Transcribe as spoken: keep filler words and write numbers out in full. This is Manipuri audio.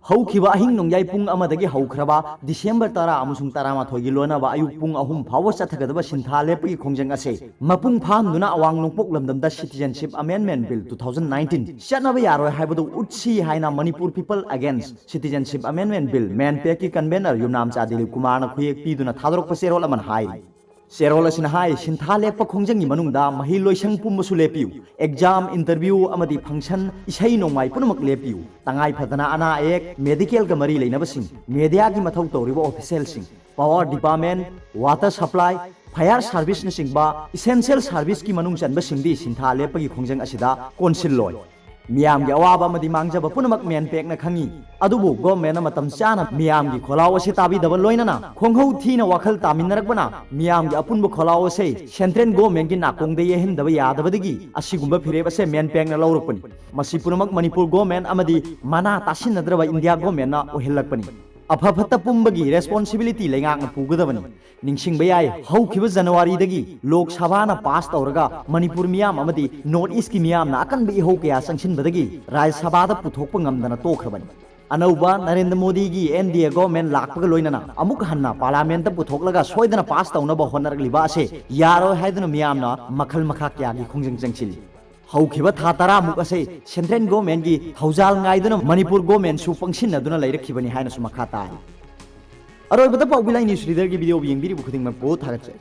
ꯍꯧꯈꯤꯕ ꯑꯍꯤꯡ ꯅꯣꯡꯌꯥꯏ ꯄꯨꯡ ꯑꯃꯗꯒꯤ ꯍꯧꯈ꯭ꯔꯕ ꯗꯤꯁꯦꯝꯕꯔ ꯇꯔꯥ ꯑꯃꯁꯨꯡ ꯇꯔꯥꯃꯥꯊꯣꯏꯒꯤ ꯂꯣꯟꯅꯕ ꯑꯌꯨꯛ ꯄꯨꯡ ꯑꯍꯨꯝ ꯐꯥꯎꯕ ꯆꯠꯊꯒꯗꯕ ꯁꯤꯟꯊꯥ ꯂꯦꯞꯄꯒꯤ ꯈꯣꯡꯖꯪ ꯑꯁꯤ ꯃꯄꯨꯡ ꯐꯥꯍꯟꯗꯨꯅ ꯑꯋꯥꯡ ꯅꯣꯡꯄꯣꯛ ꯂꯝꯗꯝꯗ Citizenship Amendment Bill two thousand nineteen ꯆꯠꯅꯕ ꯌꯥꯔꯣꯏ ꯍꯥꯏꯕꯗꯨ ꯎꯠꯁꯤ ꯍꯥꯏꯅ Manipur People Against Citizenship Amendment Bill, ꯃꯦꯟꯄꯦꯛꯀꯤ convener ꯌꯨꯝꯅꯥꯝꯆꯥ Dilip ꯀꯨꯃꯥꯔꯅ ꯈꯨꯌꯦꯛ ꯄꯤꯗꯨꯅ ꯊꯥꯗꯣꯔꯛꯄ ꯆꯦꯔꯣꯜ ꯑꯃꯅ ꯍꯥꯏꯔꯤ꯫ ꯆꯦꯔꯣꯜ ꯑꯁꯤꯅ ꯍꯥꯏ, ꯁꯤꯟꯊꯥ ꯂꯦꯞꯄ ꯈꯣꯡꯖꯪꯒꯤ ꯃꯅꯨꯡꯗ ꯃꯍꯩ ꯂꯣꯏꯁꯪ ꯄꯨꯝꯕꯁꯨ ꯂꯦꯞꯄꯤꯌꯨ, exam, interview ꯑꯃꯗꯤ function, ꯏꯁꯩ ꯅꯣꯡꯃꯥꯏ ꯄꯨꯝꯅꯃꯛ ꯂꯦꯞꯄꯤꯌꯨ, ꯇꯉꯥꯏ ꯐꯗꯅ ꯑꯅꯥ ꯑꯌꯦꯛ, medicalꯒ ꯃꯔꯤ ꯂꯩꯅꯕꯁꯤꯡ, mediaꯒꯤ ꯃꯊꯧ ꯇꯧꯔꯤꯕ officialꯁꯤꯡ, power department, water supply, fire serviceꯅꯆꯤꯡꯕ essential serviceꯀꯤ ꯃꯅꯨꯡ ꯆꯟꯕꯁꯤꯡꯗꯤ ꯁꯤꯟꯊꯥ ꯂꯦꯞꯄꯒꯤ ꯈꯣꯡꯖꯪ ꯑꯁꯤꯗ ꯀꯣꯟꯁꯤꯜꯂꯣꯏ꯫ ꯃꯤꯌꯥꯝꯒꯤ ꯑꯋꯥꯕ ꯑꯃꯗꯤ ꯃꯥꯡꯖꯕ ꯄꯨꯝꯅꯃꯛ ꯃꯦꯟꯄꯦꯛꯅ ꯈꯪꯏ꯫ ꯑꯗꯨꯕꯨ governmentꯅ ꯃꯇꯝ ꯆꯥꯅ ꯃꯤꯌꯥꯝꯒꯤ ꯈꯣꯜꯂꯥꯎ ꯑꯁꯤ ꯇꯥꯕꯤꯗꯕ ꯂꯣꯏꯅꯅ ꯈꯣꯡꯍꯧ ꯊꯤꯅ ꯋꯥꯈꯜ ꯇꯥꯃꯤꯟꯅꯔꯛꯄꯅ ꯃꯤꯌꯥꯝꯒꯤ ꯑꯄꯨꯟꯕ ꯈꯣꯜꯂꯥꯎ ꯑꯁꯤ central governmentꯀꯤ ꯅꯥꯀꯣꯡꯗ ꯌꯩꯍꯟꯗꯕ ꯌꯥꯗꯕꯗꯒꯤ ꯑꯁꯤꯒꯨꯝꯕ ꯐꯤꯔꯦꯞ ꯑꯁꯦ ꯃꯦꯟꯄꯦꯛꯅ ꯂꯧꯔꯛꯄꯅꯤ꯫ ꯃꯁꯤ ꯄꯨꯝꯅꯃꯛ ꯃꯅꯤꯄꯨꯔ government ꯑꯃꯗꯤ ꯃꯅꯥ ꯇꯥꯁꯤꯟꯅꯗ꯭ꯔꯕ ꯏꯟꯗꯤꯌꯥ governmentꯅ ꯑꯣꯏꯍꯜꯂꯛꯄꯅꯤ꯫ ꯑꯐ ꯐꯠꯇ ꯄꯨꯝꯕꯒꯤ responsibility ꯂꯩꯉꯥꯛꯅ ꯄꯨꯒꯗꯕꯅꯤ꯫ ꯅꯤꯡꯁꯤꯡꯕ ꯌꯥꯏ, ꯍꯧꯈꯤꯕ ꯖꯅꯋꯥꯔꯤꯗꯒꯤ ꯂꯣꯛ ꯁꯚꯥꯅ pass ꯇꯧꯔꯒ ꯃꯅꯤꯄꯨꯔ ꯃꯤꯌꯥꯝ ꯑꯃꯗꯤ North Eastꯀꯤ ꯃꯤꯌꯥꯝꯅ ꯑꯀꯟꯕ ꯏꯍꯧ ꯀꯌꯥ ꯆꯪꯁꯤꯟꯕꯗꯒꯤ ꯔꯥꯖ꯭ꯌ ꯁꯚꯥꯗ ꯄꯨꯊꯣꯛꯄ ꯉꯝꯗꯅ ꯇꯣꯛꯈ꯭ꯔꯕꯅꯤ꯫ ꯑꯅꯧꯕ ꯅꯔꯦꯟꯗ꯭ꯔ ꯃꯣꯗꯤꯒꯤ NDA government ꯂꯥꯛꯄꯒ ꯂꯣꯏꯅꯅ ꯑꯃꯨꯛ ꯍꯟꯅ parliamentꯇ ꯄꯨꯊꯣꯛꯂꯒ ꯁꯣꯏꯗꯅ pass ꯇꯧꯅꯕ ꯍꯣꯠꯅꯔꯛꯂꯤꯕ ꯑꯁꯦ ꯌꯥꯔꯣꯏ ꯍꯥꯏꯗꯨꯅ ꯃꯤꯌꯥꯝꯅ ꯃꯈꯜ ꯃꯈꯥ ꯀꯌꯥꯒꯤ ꯈꯣꯡꯖꯪ ꯆꯪꯁꯤꯜꯂꯤ꯫ ꯍꯧꯈꯤꯕ ꯊꯥ ꯇꯔꯥꯃꯨꯛ ꯑꯁꯦ central governmentꯀꯤ ꯊꯧꯖꯥꯜ ꯉꯥꯏꯗꯨꯅ ꯃꯅꯤꯄꯨꯔ governmentꯁꯨ ꯄꯪꯁꯤꯟꯅꯗꯨꯅ ꯂꯩꯔꯛꯈꯤꯕꯅꯤ ꯍꯥꯏꯅꯁꯨ ꯃꯈꯥ ꯇꯥꯔꯤ꯫ ꯑꯔꯣꯏꯕꯗ ꯄꯥꯎꯕꯤ ꯂꯥꯏ news readerꯒꯤ videoꯕꯨ ꯌꯦꯡꯕꯤꯔꯤꯕ ꯈꯨꯗꯤꯡꯃꯛꯄꯨ ꯊꯥꯒꯠꯆꯔꯤ꯫